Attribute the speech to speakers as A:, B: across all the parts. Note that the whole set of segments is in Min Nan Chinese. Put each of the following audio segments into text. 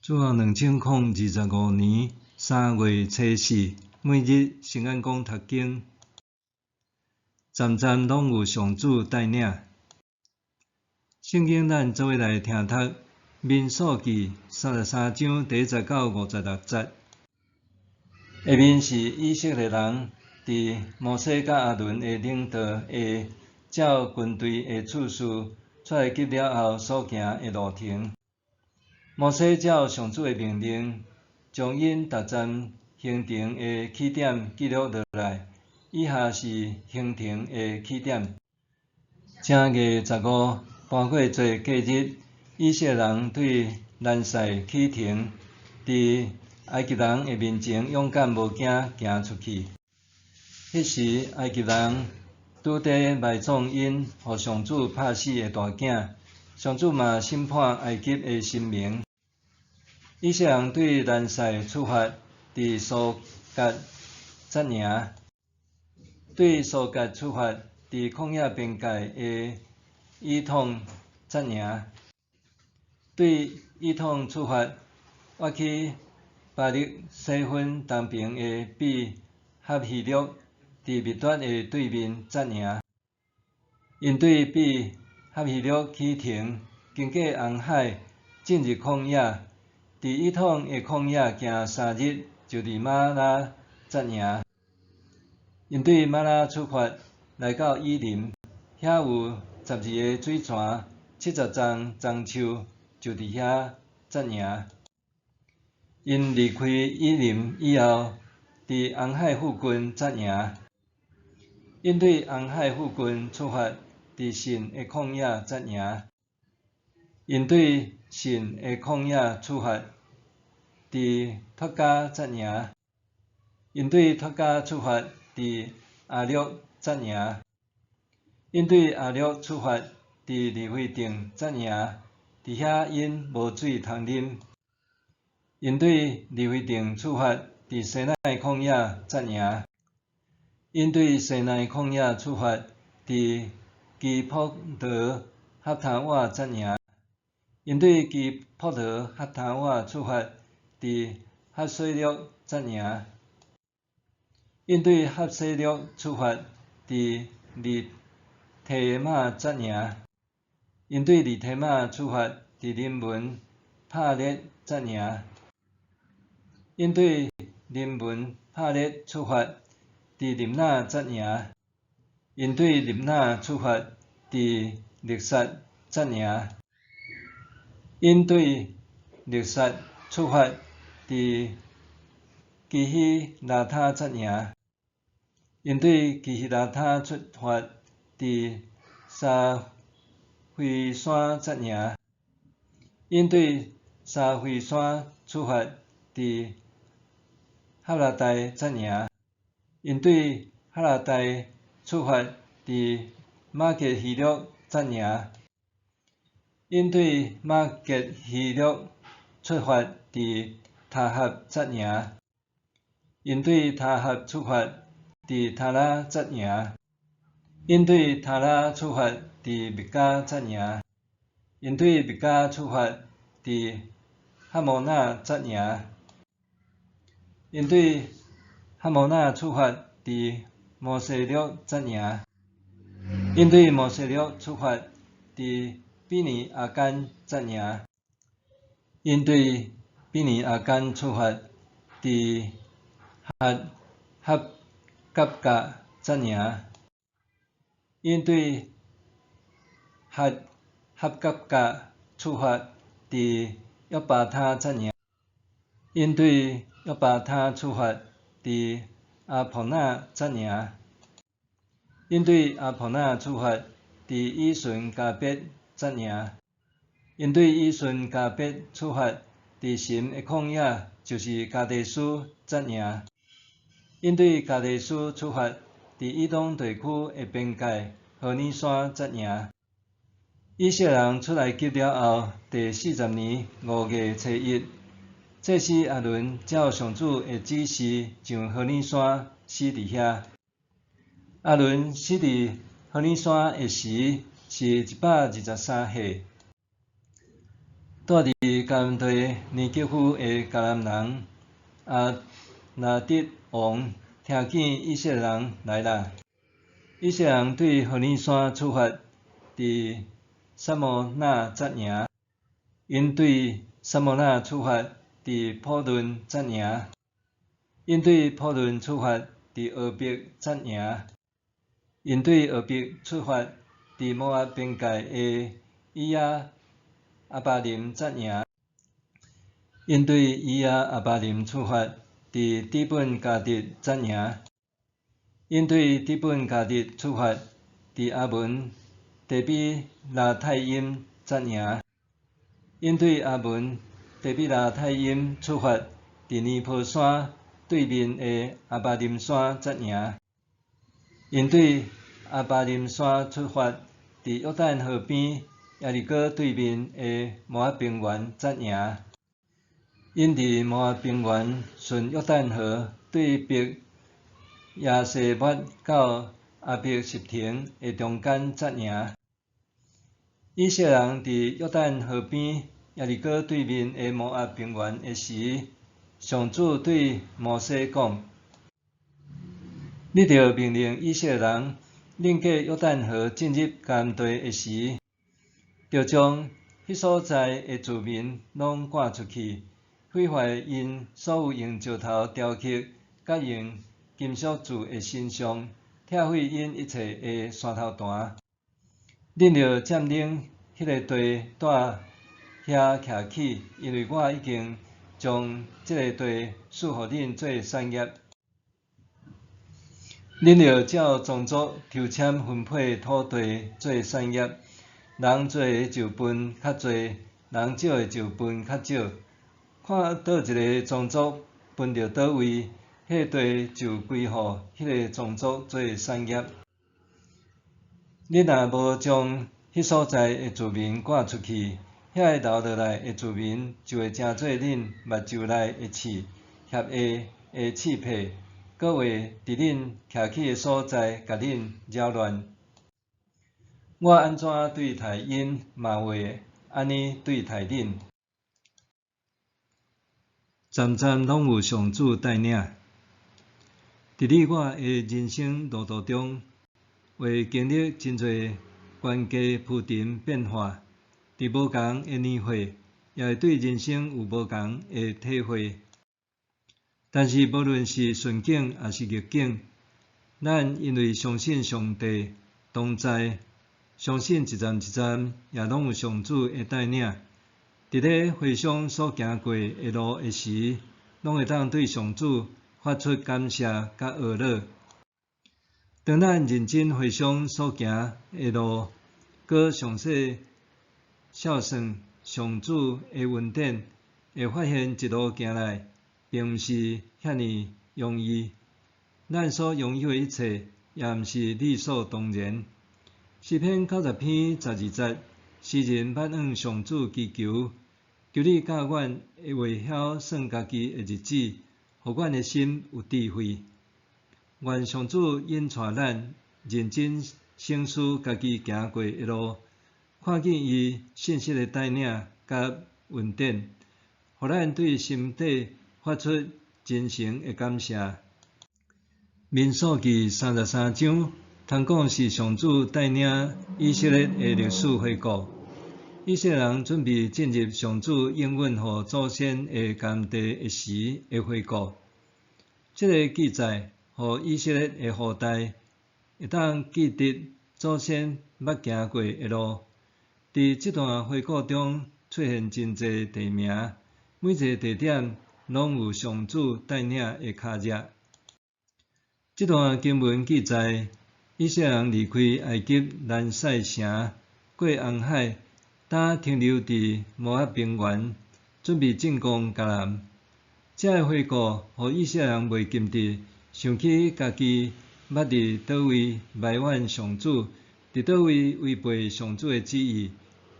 A: 主後2025年3月初四，每日聖眼光讀經，站站攏有上主帶領。聖經咱做伙來聽讀《民數記》33章第1節到56節。下面是以色列人佇摩西佮亞倫的領導下，照軍隊的次序出埃及了後所行的路程。摩西照上主的命令，將𪜶逐站行程的起點記錄落來。以下是行程的起點：正月十五搬過節過日，以色列人對蘭塞起程，佇埃及人的面前勇敢無驚行出去。彼時埃及人拄佇埋葬𪜶予上主拍死的大囝，上主嘛審判埃及的神明。以色列人對蘭塞出發，佇蘇割紮營；對蘇割出發，佇曠野邊界的以統紮營；對以統出發，越去巴力西芬東爿的比哈希洛，佇密達的對面紮營。𪜶對比哈希洛起程，經過紅海，進入曠野。佇以統的曠野行3日，就佇瑪拉紮營。𪜶對瑪拉出發，來到以琳，遐有12个水泉、70叢樟樹，就佇遐紮營。𪜶離開以琳以後，佇紅海附近紮營。𪜶對紅海附近出發，佇汛的曠野紮營。𪜶對汛的曠野出發，佇脫迦紮營。𪜶對脫迦出發，佇亞略紮營。𪜶對亞略出發，佇利非訂紮營，佇遐𪜶無水通啉。𪜶對利非訂出發，佇西奈曠野紮營。𪜶對西奈曠野出發，佇基波羅哈他瓦紮營。𪜶對基波羅哈他瓦出發，佇哈洗略紮營。𪜶對哈洗略出發，佇利提瑪紮營。𪜶對利提瑪出發，佇林文帕列紮營。𪜶對林文帕列出發，佇立哪紮營。𪜶對立哪出發，佇利薩紮營。𪜶對利薩出發，佇基希拉他紮營。𪜶對基希拉他出發，佇沙非山紮營。𪜶對沙非山出發，佇哈拉大紮營。𪜶對哈拉大出發，佇瑪傑希略紮營。𪜶對瑪傑希略出發，佇塔合紮營。𪜶對塔合出發，佇他拉紮營。𪜶對他拉出發，佇密迦紮營。𪜶對密迦出發，佇哈摩那紮營。𪜶對哈摩那出發，佇摩西略紮營。𪜶對摩西略出發，佇比尼亞干紮營。𪜶對比尼亞干出發，佇哈哈甲革紮營。𪜶對哈哈甲革出發，佇約巴他紮營。𪜶對約巴他出發，佇亞婆那紮營。𪜶對亞婆那出發，佇以順迦別紮營。𪜶對以順迦別出發，佇神的曠野，就是迦低斯紮營。𪜶對迦低斯出發，佇以東地區的邊界何尼山紮營。以色列人出埃及了後，第40年5月初一，祭司亞倫照上主的指示上何尼山，死佇遐。亞倫死佇何尼山的時是123歲。住佇迦南地尼革夫的迦南人亞拿得王聽見以色列人來啦。以色列人對何烈山出發，佇撒摩那紮營。𪜶對撒摩那出發，佇普倫紮營。𪜶對普倫出發，佇俄別紮營。𪜶對俄別出發，佇摩押邊界的以耶亞巴琳紮營。𪜶對以耶亞巴琳出發，佇底本迦得紮營。𪜶對底本迦得出發，佇亞文底比拉泰因紮營。𪜶對亞文底比拉泰因出發，佇尼波山對面的亞巴琳山紮營。𪜶對亞巴琳山出發，佇約旦河邊耶利哥對面的摩押平原紮營。𪜶佇摩押平原順約旦河對伯耶西抹到亞伯實亭的中間紮營。以色列人佇約旦河邊耶利哥對面的摩押平原的時，上主對摩西講：你著命令以色列人，恁過約旦河進入迦南地的時，著將彼所在的住民攏趕出去，毀壞𪜶所有用石頭雕刻佮用金屬鑄的神像，拆毀𪜶一切的山頭壇。恁著佔領彼个地，住遐徛起，因為我已經將這个地賜予恁做產業。恁著照宗族抽籤分配土地做產業，人濟的就分較濟，人少的就分較少。看佗一个宗族分著佗位，彼个地就歸予彼个宗族做產業。恁若無將彼所在的住民趕出去，遐个留落來的住民就會成做恁目睭內的刺，脅下的刺皮，閣會佇恁徛起的所在共恁擾亂。我按怎對待𪜶，嘛會按呢對待恁。站站攏有上主帶領。佇你我的人生路途中，會經歷真濟懸低浮沉變化，佇無仝的年歲，也會對人生有無仝的體會。但是無論是順境抑是逆境，咱因為相信上帝同在，相信一站一站也攏有上主的帶領。佇咧回想所行過的路的時，攏會當對上主發出感謝佮呵咾。當咱認真回想所行的路，閣詳細數算上主的恩典，會發現一路行來，並毋是遐爾容易。咱所擁有的一切，也毋是理所當然。詩篇90篇12節，詩人捌向上主祈求：求你教阮會曉算家己的日子，予阮的心有智慧。願上主引帶咱認真省思家己行過的路，看見伊信實的帶領佮恩典，予咱對心底發出真誠的感謝。民數記33章，通講是上主帶領以色列的歷史回顧。以色列人準備進入上主應允予祖先的迦南地的時的回顧。這个記載，予以色列的後代會當記得祖先捌行過的路。佇這段回顧中出現真濟地名，每一个地點攏有上主帶領的跤跡。這段經文記載，以色列人離開埃及蘭塞城，過紅海，當停留佇摩押平原，準備進攻迦南。這个回顧，予以色列人袂禁得想起家己捌佇佗位埋怨上主，佇佗位違背上主的旨意，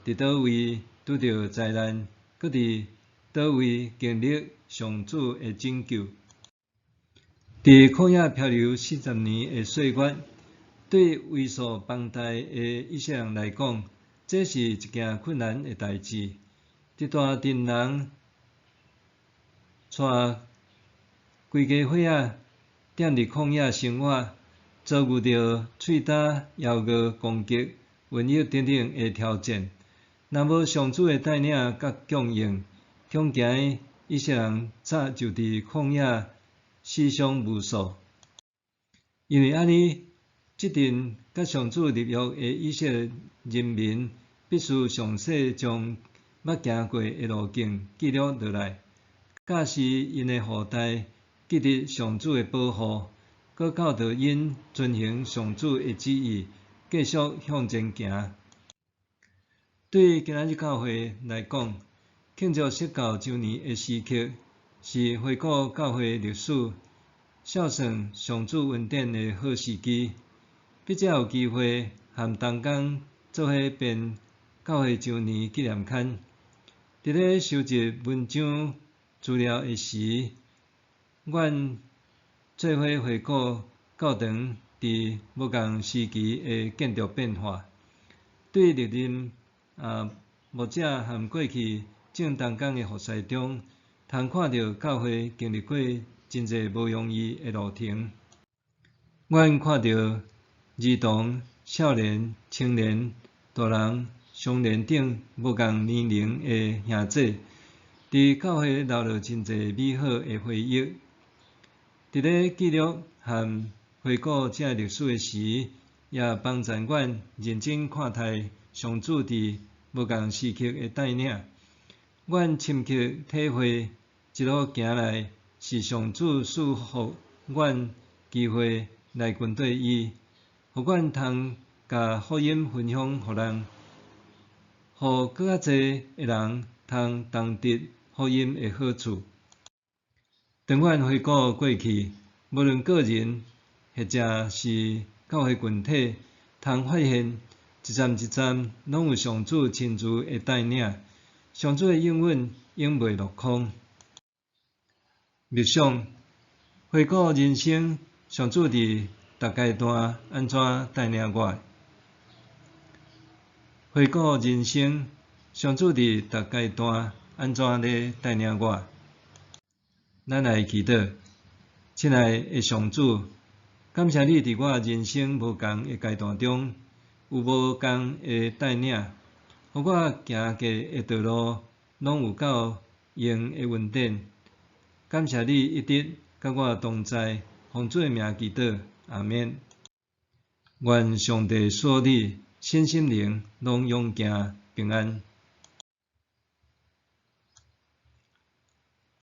A: 佇佗位拄著災難，閣佇佗位經歷上主的拯救。佇曠野漂流40年的歲月，對為數龐大的以色列人來講，這是一件困難的代誌。一大陣人帶規家伙仔踮佇曠野生活，遭遇著喙焦、枵餓攻擊、瘟疫等等的挑戰。若無上主的帶領佮供應，恐驚以色列人早就佇曠野死傷無數。因為按呢，這陣佮上主立約的以色列人民，必須詳細將捌行過的路徑記錄落來，教示𪜶的後代記得上主的保護，閣教導𪜶遵行上主的旨意，繼續向前行。對今仔日教會來講，慶祝釋教週年的時刻，是回顧教會歷史、數算上主恩典的好時機。筆者有機會和同工做伙編教會週年紀念刊，佇咧收集文章資料的時，阮做伙回顧教堂佇無仝時期的建築變化，對歷任牧者和過去眾同工的服侍中，通看著教會經歷過真濟無容易的路程。阮看著兒童、少年、青年、大人、壮年等無仝年齡的兄姊，佇教會留落真濟美好的回憶。佇咧記錄和回顧這歷史的時，也幫助阮認真看待上主佇無仝時刻的帶領。阮深刻體會，一路行來是上主賜予阮機會來跟綴伊，予阮通共福音分享予人，予閣較濟的人通同得福音的好處。當阮回顧過去，無論個人或者是教會群體，通發現一站一站攏有上主親自的帶領，上主的應允永袂落空。默想回顧人生，上主佇逐階段按怎帶領我？回顧人生，上主佇逐階段按怎咧帶領我？咱來祈禱，親愛的上主，感謝你佇我人生無仝的階段中，有無仝的帶領，予我行過的道路攏有夠用的恩典。感謝你一直佮我同在，奉主的名祈禱，阿們。願上帝賜予你身心靈攏勇健平安。